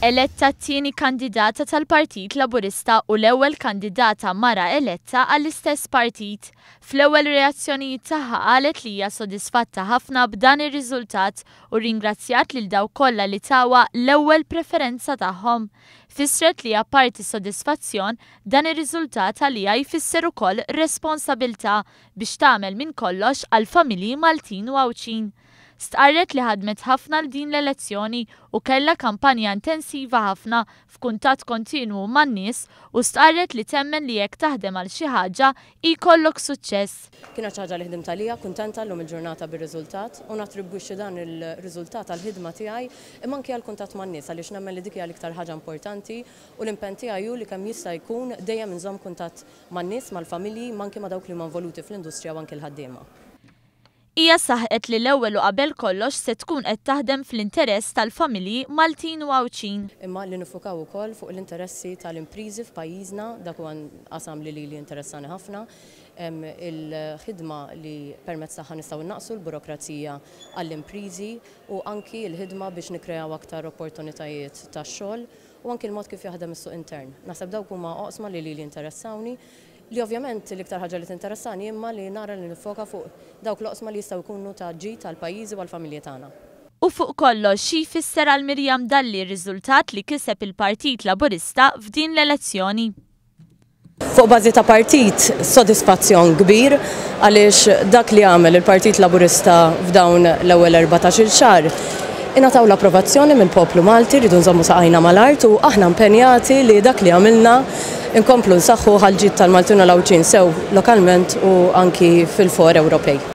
Eletta t-tieni kandidata tal-Partit Laburista u l-ewwel kandidata mara eletta għall-istess partit. Fl-ewwel reazzjonijiet tagħha qalet li hija sodisfatta ħafna b'dan ir-riżultat u rringrazzjat lil dawk kollha li tawha l-ewwel preferenza tagħhom. Fissret li apparti sodisfazzjon, dan ir-riżultat għaliha jfisser ukoll responsabilità biex tagħmel minn kollox għall-familji Maltin u Għawdxin. Stqarret li ħadmet ħafna għal din l-elezzjoni u kellha kampanja intensiva ħafna f'kuntatt kontinwu man-nies u stqarret li temmen li jekk taħdem għal xi ħaġa jkollok suċċess. Kienet xi ħaġa li ħdimt għaliha, kuntenta llum il-ġurnata bir-riżultat u nattribwixxi dan il-riżultat għall-ħidma tiegħi imma anki għall-kuntatt man-nies għaliex nemmen li dik hija l-iktar ħaġa importanti u l-impenn tiegħi hu li kemm jista' jkun dejjem inżomm kuntatt man-nies, mal-familji, imma anki ma' dawk li huma involuti fl-industrija u anki l-ħaddiema. Hija saħqet li l-ewwel u qabel kollox se tkun qed taħdem fl-interess tal-familji Maltin u Għawdxin. Imma li niffukaw ukoll fuq l-interessi tal-impriżi f'pajjiżna, dak huwa qasam li lili jinteressani ħafna, il-ħidma li permezz tagħha nistgħu nnaqqsu l-burokrazija għall-impriżi u anki l-ħidma biex nikkreaw aktar opportunitajiet ta' xogħol u anki l-mod kif jaħdem is-suq intern. Naħseb dawk huma oqsma li lili jinteressawni. Li ovvjament l-iktar ħaġa li tinteressani imma li nara li niffoka fuq dawk l-oqsma li jistgħu jkunu ta' ġid għal pajjiżi u għall-familji tagħna. U fuq kollox, xi jfisser għal Miriam Dalli r-riżultat li kiseb il-Partit Laburista f'din l-elezzjoni? Fuq bażi ta' partit, sodisfazzjon kbir għaliex dak li għamel il-Partit Laburista f'dawn l-ewwel 14-il xahar ingħataw l-approvazzjoni mill-poplu Malti, rridu nżommu saqajna mal-art u aħna impenjati li dak li għamilna Inkomplu nsaħħuh għall-ġid tal-Maltin u l-Għawdxin sew lokalment u anki fil-fora Ewropej.